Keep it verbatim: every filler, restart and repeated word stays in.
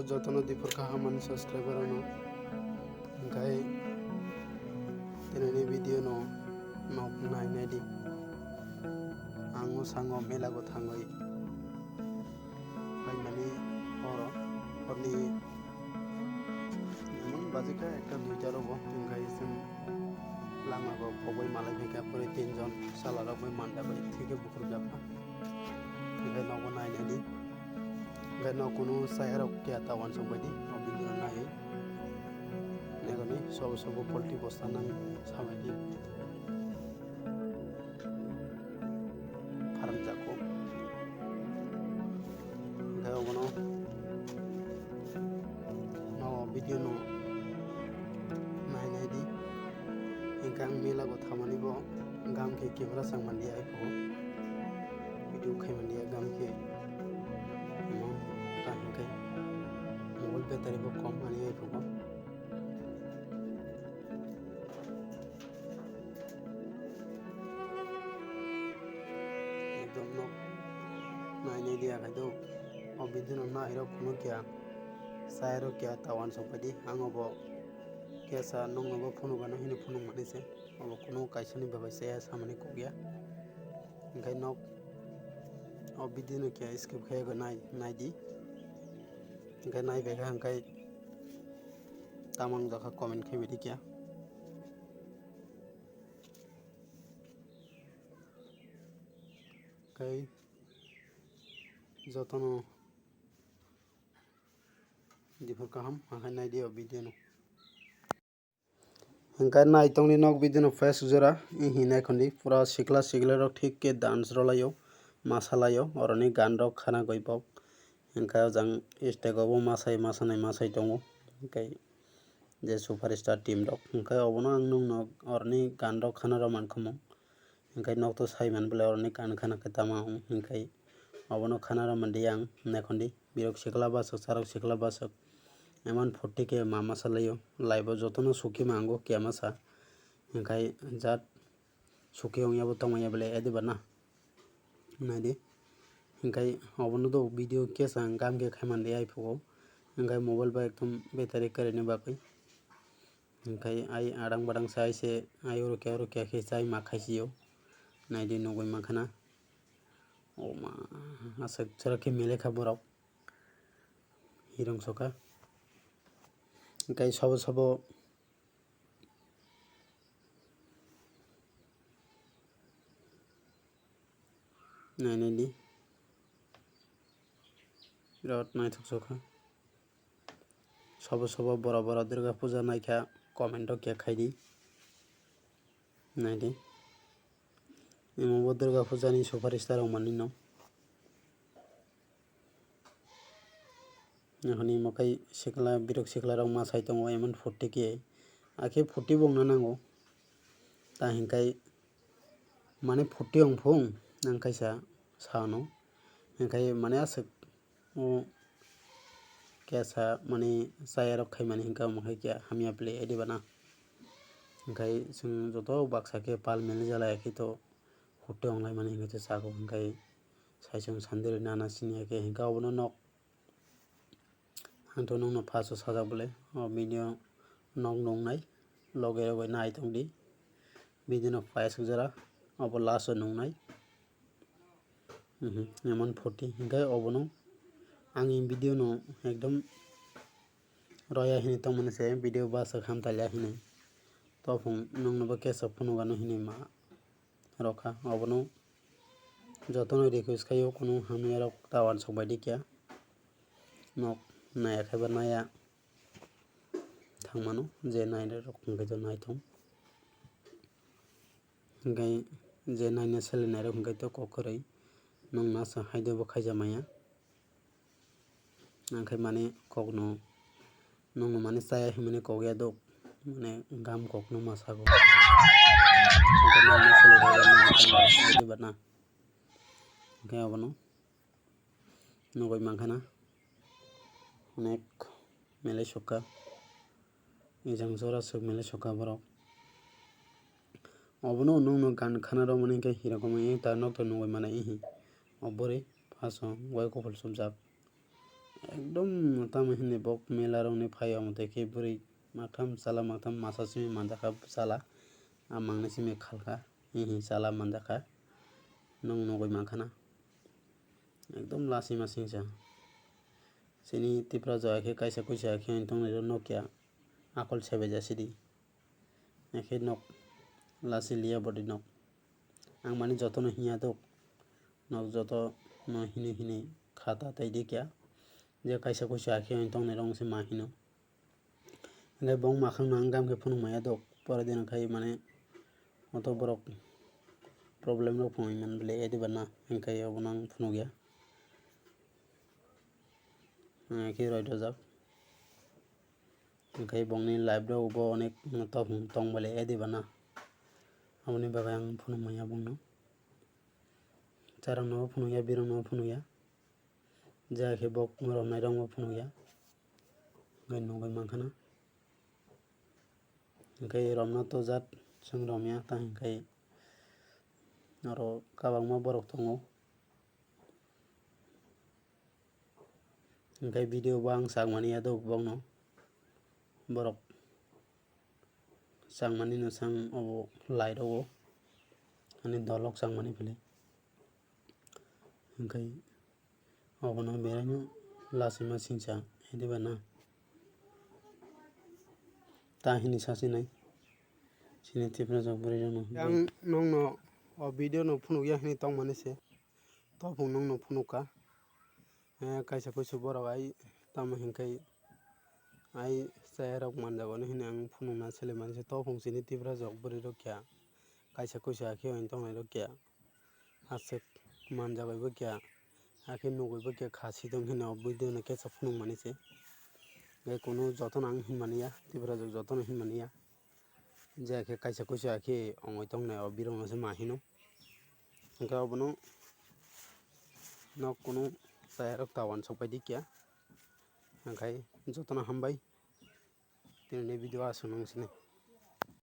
Jotono dipor kaham ani subscriber rokno. Hingkhai tinini video no nok nai nai di. Ang o sango mela go thangwi phaimani horo, horni emon bajikha ekta duita rogo, hingkhai chwng lama go koboi malai phaikha, pore tinjon sala rok bai manda bai thike bukruk jakha. Hingkhai nogo nai nai di. Hingkhai nok kunu chaya rok kya ta uansuk bai di, o video no nai. Nai goni sobo sobo poultry bosta nang sabai di. Pharangjak kho. Hingkhai obono no video no nai nai di. Hingkhai ang mela go thamani bo gam khe camera chang manliya ai phugo. Video khai manliya gam khe. Omo ta hingkhai mobile battery bo kom ani ai phugo. Ekdom nok nai nai di akhai do. O video no nai rok kunu kya sai rok kya ta uansuk bai di. Ang obo kesa nokno bo phunuk gano hini phunuk mani se. Obo kunu kaisa ni babai se samani kok ya. Hingkhai nok o video no kya skip khai go nai nai di. Hingkhai nai bai kha hingkhai tamang dokha comment khai bai di kya. Kai jotono dipor kaham, hakai nai di o video no. Hingkha nai tongni nok video no first jora, i hinai khondi pura sikla sikla rok thik khe dance rwlaio, masalaio, oroni gan rok khana goi bok. Hingkha o jang stage o bo masai, masanai masai tongo. Hingkhe je superstar team rok, hingkhe obono ang nukno oroni gan rok khana rw mankha mo. Hingkhe nok to sai man belai oroni gan khana khe tama wng, hingkhe obono khana rw mandi ang naikhondi. Birok sikla bwswk, charwk sikla bwswk, emon phurti khe ma masa laio, life o jotono suki mango khe masa. Hingkhe jat suki wngya bo tongmanya belai ediba na. Naidi. Hingkhe obono do video kesa ang gam khe khaimani ai phugo. Hingkhe mobile bai ekdom battery kwrwini bagwi. Hingkhe ai adang badang sai se ai oro khe oro khe khe sai ma khaisio. Naidi nugui mankha na. O ma, aswk chwra khe mele kha borok. Hirong soka. Hingkhe sabo sabo Nainai di. Birat naithok sokha. Sabo sabo bora bora Durga Puja naikha comment o khe khaidi. Naidi. Imo bo Durga Puja ni superstar rok manwi no. Ehoni mokai sikla, birok sikla rok ma sai tongo, emon phurti khe, akhe phurti bo wngna nango. Ta hinkai mane phurti wng phung, ang kaisa sano. Hinkai mane aswk o kesa mane chaya rok khaimani hinka omo hai khe hamya pli ediba na. Hinkai chwng joto baksa khe pal mili jalai khe to phurti wng lai mani hinkai to sago hinkai. Saichung sandiri nana sini ya khe hinka obono nok. Ang to nokno first o sajak bole o video nok nungnai loge rogoi nai tongdi. Video no first jora obo last o nungnai. Mhm, emon phurti hinke obono ang in video no ekdom roya hini tongmani se video bwswk hamtailia hini. Topung nokno bo kesak phunukgano hini ma rokha obono. Jotono request khaio, kunu hamya rok ta uansuk bai di kya. Nok naya khe ba naya thang mano, je nai rok hwnkhe to nai thung. Hwnkhe je naina sele nai rok hwnkhe to kok kwrwi, nwng nasa hai de bo khaija maya. Ang khe mane kokno, nwngno mane chaya hinmani kok ya do, mane gam kokno ma sago. Hwnkhe nwng ma sele rok nai tong diba na? Hwnkhe obono nugui mankha na, onek mele sukha, ejang jora swk mele sukha borok. Obono nwngno gan khana rwmani hwnkhe hirok wngmani ta nokto nugui mano ihi. O bwrwi paso wai kuphul chumjak. Ekdom tamo hinwi bok mela rokni phaio, omo tei khe bwrwi maktham chala, maktham masa simi manjakha chala, a mangni simi khalkha, hihi chala manjakha, nwng nugwi mankhana. Ekdom lasi masingcha. Chini Tipra jora khe kaisa kuisa khe wng tongnairok nokya akol sebaija sidi. Ekhe nok lasi liya body nok. Ang mani jotono hinya dok. Nok jotono hini hini khata tei dikya. Je kaisa kuisa khe wng tongnairok se ma hino. Hingke bong makhang no ang gam khe phunuk maya dok. Pore din khai mane oto borok problem rok phunuk man bele edi bana hingke obo nang phunuk ya. Hingke roi dojak. Hingke bongni life rok bo onek tong bele edi bana. Aboni bagwi ang phunuk maya bongno. Charang no phunuk ya, birong no phunuk ya. Jaya khe bok romnai rok bo phunuk ya. Hingke nugwi mankhana. Hingke romna to jat chwng romya ta hingke oro kwbangma borok tongo. Hingke video bo ang sak mani ya dok bokno. Borok sak mani no sang obo lai rogo. Ani dolok sak mani phile. Hingke obono beraino lachima singcha, ediba na? Ta hini sasinai. Chini Tiprajak bwrwi rokno. Ang nokno o video no phunukya hwnwi tongmani se. Tophung nokno phunukha. Eh, kaisa kuisu borok ai tamo hinkhe ai chayarok manjago hwnwi ang phunukna sele mani se. Tophung chini Tiprajak bwrwi rok kya kaisa kuisu hakhe wng tongnai rok kya. Aswk manjagwi bo kya, hakhe nugwi bo kya kha sidong hino video no kesa phunuk mani se. Tei kunu jotono ang hinmani ya, Tiprajak jotono hinmani ya. Je khe kaisa kuisa khe ongoi tongnai o birok no se ma hino. Hingkhe obono nok kunu chayarok ta uansuk pai di kya. Hingkhe jotono hambai. Tini ni video aswk nung sini.